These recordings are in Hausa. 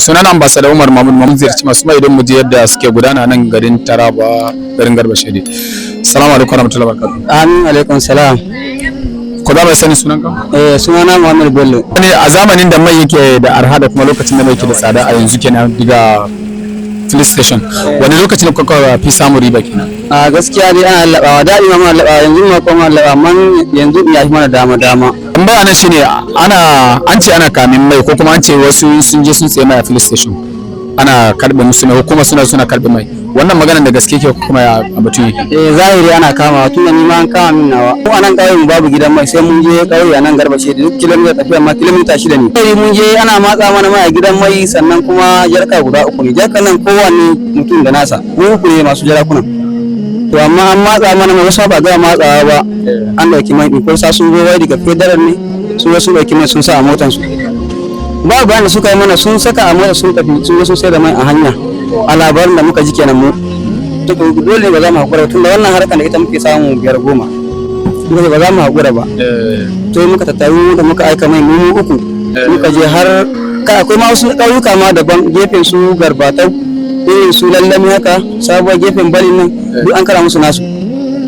Sunan Ambassador Umar Mahmud. Mun ziyarci masu mai don mu ji yadda suke gudana nan garin Taraba, garin Garba Shede. Assalamu alaikum warahmatullahi wabarakatuh. Amin, alaikum salam. Ko za mu sani sunanka? Eh, sunana Muhammad Bello. Ne a zamanin da mai yake da arha da kuma lokacin da mai yake da tsada a yanzu kenan daga filling station, wani lokacin da kuka fi samun riba kenan? A gaskiya dai ana lallabawa, daɗi ma muna lallabawa, yanzu ma kuma lallaba, amma yanzu ya fi mana dama dama. Tambaya nan shine, ana an ce ana kamin mai, ko kuma an ce wasu sun je sun tsaye mai a filling station, ana karbe musu mai, ko kuma suna karbe mai. Wannan maganar da gaske ke ko kuma ya batun yake? Eh, zahiri ana kamawa, tun da ni ma an kama min nawa. Ko anan ƙauyen mu babu gidan mai, sai mun je ƙauye a nan Garba Shedi, duk kilomita tafiya ma kilomita 6 ne. Sai mun je ana matsa mana mai a gidan mai, sannan kuma jarka guda uku ne. Jarkan nan kowanne mutum da nasa. Mu uku ne masu jarakunan. To amma an matsa mana mai, wasu ba ga matsawa ba. An ɗauki mai ɗin ko sa sun zo wai daga federal ne, sun zo sun ɗauki mai sun sa a motansu. Ba bayan da suka yi mana, sun saka a mota sun tafi, sun zo sun sai da mai a hanya. A labarin da muka ji kenan mu. To dole ba za mu haƙura tun da wannan harkar da ita muke samu biyar goma. Muka ce ba za mu haƙura ba. To muka tattaru da muka aika mai mu uku. Muka je har kai akwai ma wasu ƙauyuka ma daban, gefen su Garbatau, irin su Lallami haka, sabuwar gefen Balin nan, duk an kara musu nasu.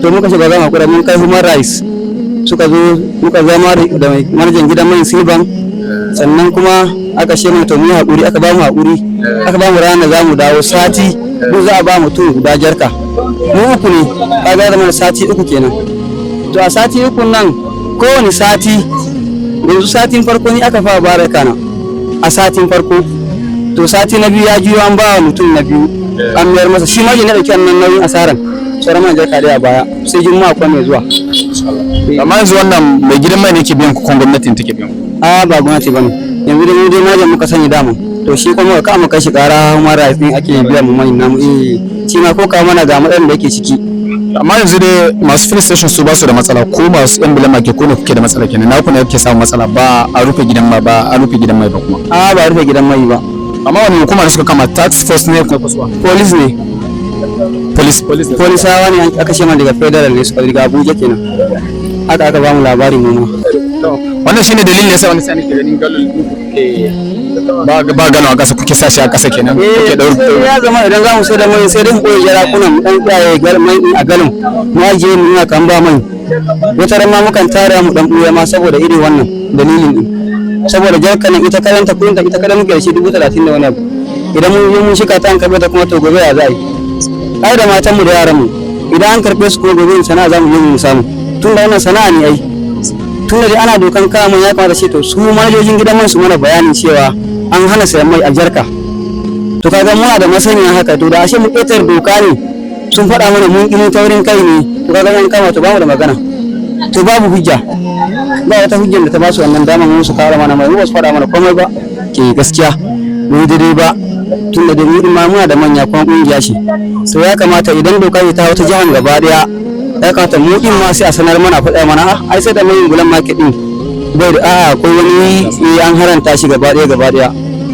To muka ce ba za mu haƙura, mun kai human rights suka zo, muka zama da mai manajan gidan mai Silban, sannan kuma aka ce mana to mu yi haƙuri, aka ba mu haƙuri, aka ba mu ranar za mu dawo sati duk za a ba mutum guda jarka. Mu uku ne, kaga zama sati 3 kenan. To a sati 3 nan, kowane sati, yanzu satin farko ni aka fara bara kana a satin farko. To sati na biyu ya juyo, an ba wa mutum na biyu, an mayar masa, shi ma na ɗauki wannan nauyin asaran, sauran mana jarka ɗaya a baya, sai Juma'a kuma mai zuwa. Amma yanzu wannan mai gidan mai ne ke biyan ku ko gwamnatin take biyan ku? A, ba gwamnati bane, yanzu dai mu dai majan muka sani dama. To shi kuma ka mu kai shi kara human rights din ake biya mu mai namu. Eh, shi ma ko ka mana ga matsalar da yake ciki. Amma yanzu dai masu filling station su ba su da matsala, ko masu yan bulan market ko ne kuke da matsala kenan? Na ku ne kuke samun matsala, ba a rufe gidan mai ba, a rufe gidan mai ba kuma? A, ba rufe gidan mai ba. Amma wani hukuma ne suka kama? Task force ne ko kusuwa? Police ne. Police, police ne. Polisawa ne aka ce mana daga federal ne suka, daga Abuja kenan, haka aka ba mu labari mu ma. Wannan shine dalilin da yasa wani sani ke ganin galon kuke ba galon a ƙasa, kuke sashi a ƙasa kenan, kuke daur Eh, ya zama idan za mu sai da mai, sai dai mu koyi jarakunan mu dan tsaye mai din a galon mu ajiye, mu ina kan ba mai. Wata ran ma mukan tara mu dan buya ma saboda irin wannan dalilin din, saboda jarkanan ita karanta kudin ta ita kada muke da shi 30,000 da wani abu. Idan mun yi mun shika ta an karbe ta kuma, to gobe ya za a yi? Ai da matan mu da yaran mu, idan an karbe su kuma, gobe sana'a za mu je mu samu? Tun da wannan sana'a ne ai. Tun da dai ana dokan kama, ya kamata ce to su manajojin gidan man su mana bayanin cewa an hana sayan mai a jarka. To kaga muna da masaniya haka. To da ashe mu ƙetar doka ne, sun faɗa mana mun ƙi, mun taurin kai ne. To kaga an kama, to bamu da magana, to babu hujja, ba wata hujjar da ta ba su wannan dama mu su kara mana mai. Mu ba su faɗa mana komai ba. Ke gaskiya mu yi daidai ba, tun da mu ma muna da manya kuma kungiya ce. To ya kamata idan doka ce ta wata jihar gaba daya, ya kamata mu din ma sai a sanar mana, faɗa mana, a ai sai da mai bulan market din bai da a'a ko wani an haranta shi gaba daya gaba daya.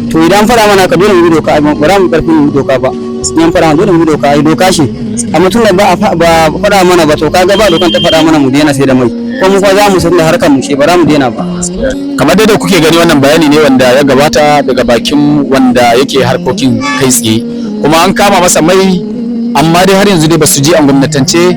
To idan faɗa mana ka, dole mu bi doka, ba za mu karfin doka ba. In faɗa mana, dole mu bi doka, ai doka shi. Amma tun da ba a ba faɗa mana ba, to kaga ba dokan ta faɗa mana mu daina sai da mai, ko mu fa za mu san da harkar mu ce ba za mu daina ba. Kamar dai da kuke gani, wannan bayani ne wanda ya gabata daga bakin wanda yake harkokin kai tsaye, kuma an kama masa mai, amma dai har yanzu dai ba su ji an gwamnatance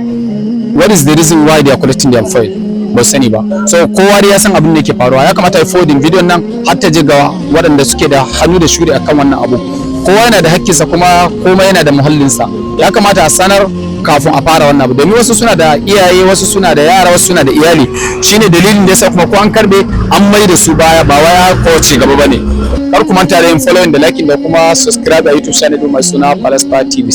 what is the reason why they are collecting their fuel, ba su sani ba. So kowa dai ya san abin da yake faruwa. Ya kamata ya forwarding bidiyon nan har ta je ga waɗanda suke da hannu da shuri akan wannan abu. Kowa yana da hakkinsa, kuma komai yana da muhallinsa. Ya kamata a sanar kafin a fara wannan abu, domin wasu suna da iyaye, wasu suna da yara, wasu suna da iyali. Shine dalilin da yasa kuma ko an karbe an mai da su baya, ba waya ko ci gaba bane. Kar ku manta da yin following da liking da kuma subscribe a YouTube channel mai suna Palaspa TV.